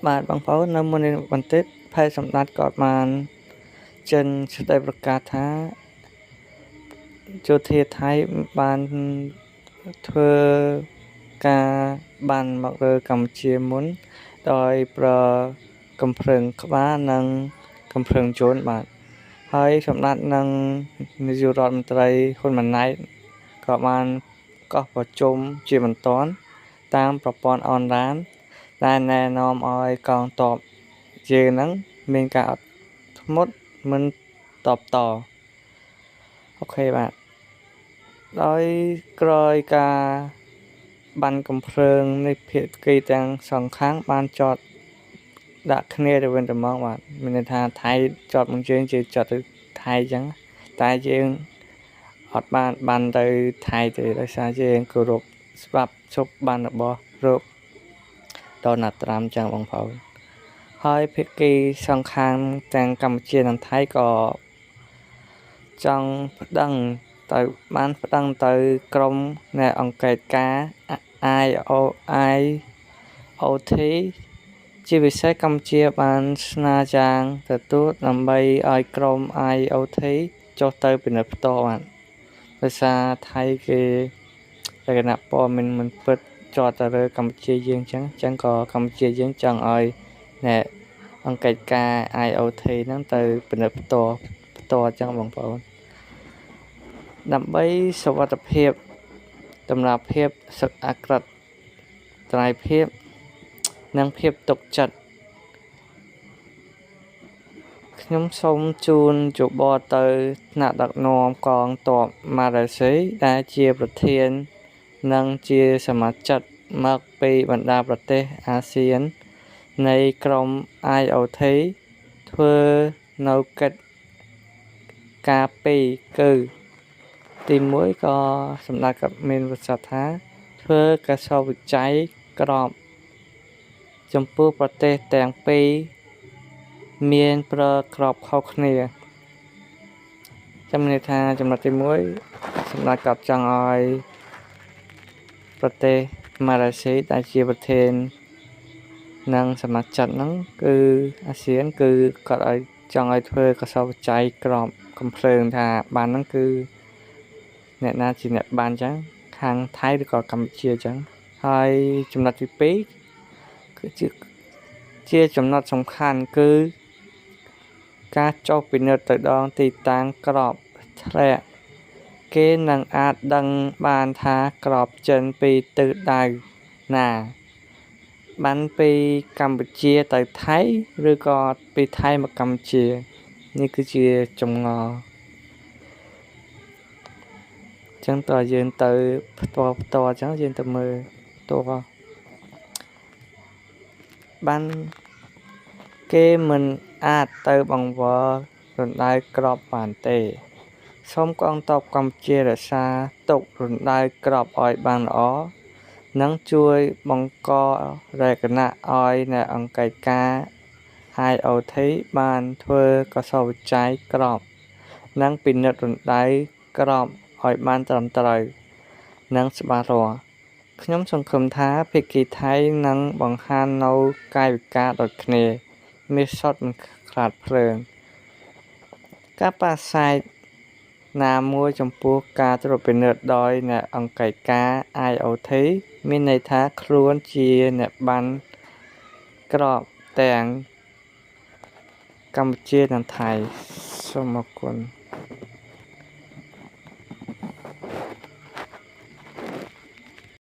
បាទបងប្អូននៅមុននេះបន្តិចផែសម្ដេចក៏បានចេញសេចក្តីប្រកាសថាយោធាថៃបានធ្វើការបានមកលើកម្ពុជាមុនដោយប្រើកំភ្លើងក្បាលនិងកំភ្លើងជន់បាទហើយសម្ដេចនិងនាយករដ្ឋមន្ត្រីហ៊ុនម៉ាណែតក៏បានកោះប្រជុំជាបន្ទាន់តាមប្រព័ន្ធអនឡាញដែលណែនាំឲ្យកងទ័ពយើងហ្នឹងមានការអត់ធ្មត់មិនតបត OK បាទដោយក្រោយការបាញ់កំភ្លើងនេះភាគីទាំងសងខាងបានចតដាក់គ្នាទៅវិញទៅមកបាទមានន័យថាថៃចតមកយើងជាចតទៅថៃអញ្ចឹងតែយើងអត់បានបានទៅថៃទេដោយសារយើងគោរពច្បាប់ជប់បានរបស់លោកដូណាល់ត្រាំចឹងបងប្អូនហើយភាគីសងខាងទាំងកម្ពុជានិងថៃក៏ចង់ប្តឹងទៅបានប្តឹងទៅក្រុមអ្នកអង្កេតការ IOT ជាពិសេសកម្ពុជាបានស្នើយ៉ាងទទូចដើម្បីឲ្យក្រុម IOT ចុះទៅពិនិត្យផ្ទាល់បាទដោយសារថៃគេលក្ខណៈព័ត៌មានមិនពិតចតទៅលើកម្ពុជាយើងអញ្ចឹងអញ្ចឹងក៏កម្ពុជាយើងចង់ឲ្យអ្នកអង្កេតការ IOT ហ្នឹងទៅពិនិត្យផ្ទាល់ផ្ទាល់អញ្ចឹងបងប្អូនដើម្បីសុវត្ថិភាពតម្លាភាពសឹកអក្រិតត្រៃភាពនិងភាពទុកចិត្តខ្ញុំសូមជូនយោបល់ទៅថ្នាក់ដឹកនាំកងទ័ពម៉ាឡេស៊ីដែលជាប្រធាននិងជាសមាជិកមកពីបណ្ដាប្រទេសអាស៊ាននៃក្រុម IOT ធ្វើនៅកិច្ចការពីរគឺទី1ក៏សម្ដេចក៏មានប្រសាសន៍ថាធ្វើកសលវិច័យក្របចំពោះប្រទេសទាំងពីរមានប្រើក្របខុសគ្នាចាំន័យថាចំណុចទី1សម្ដេចក៏ចង់ឲ្យប្រទេសម៉ាឡេស៊ីដែលជាប្រធាននិងសមាជិកហ្នឹងគឺអាស៊ានគឺគាត់ឲ្យចង់ឲ្យធ្វើកសលវិច័យក្របកំភ្លើងថាបានហ្នឹងគឺអ្នកណាជាអ្នកបានអញ្ចឹងខាងថៃឬក៏កម្ពុជាអញ្ចឹងហើយចំណុចទី2គឺជាជាចំណុចសំខាន់គឺការចុះពិនិត្យទៅដល់ទីតាំងក្របធ្លាក់គេនឹងអាចដឹងបានថាក្របចិនពីទិសដៅណាបានពីកម្ពុជាទៅថៃឬក៏ពីថៃមកកម្ពុជានេះគឺជាចម្ងល់ចឹងតើយើងទៅផ្ទាល់ផ្ទាល់ចឹងយើងទៅមើលផ្ទាល់បានគេមិនអាចទៅបង្វិលរណ្ដៅក្របបានទេសូមកងទ័ពកម្ពុជារក្សាទុករណ្ដៅក្របឲ្យបានល្អនិងជួយបង្ករក្ខណៈឲ្យអ្នកអង្កេតការ IOT បានធ្វើកសលវិច័យក្របនិងពិនិត្យរណ្ដៅក្របឲ្យបានត្រឹមត្រូវនិងច្បាស់លាស់ខ្ញុំសង្ឃឹមថាភាគីថៃនឹងបង្ហាញនូវកាយវិការដូចគ្នាមាសសុទ្ធមិនខ្លាចភ្លើងការបដិសេធណាមួយចំពោះការត្រួតពិនិត្យដោយអ្នកអង្កេតការ IOT មានន័យថាខ្លួនជាអ្នកបានក្របទាំងកម្ពុជានិងថៃសូមអរគុណ។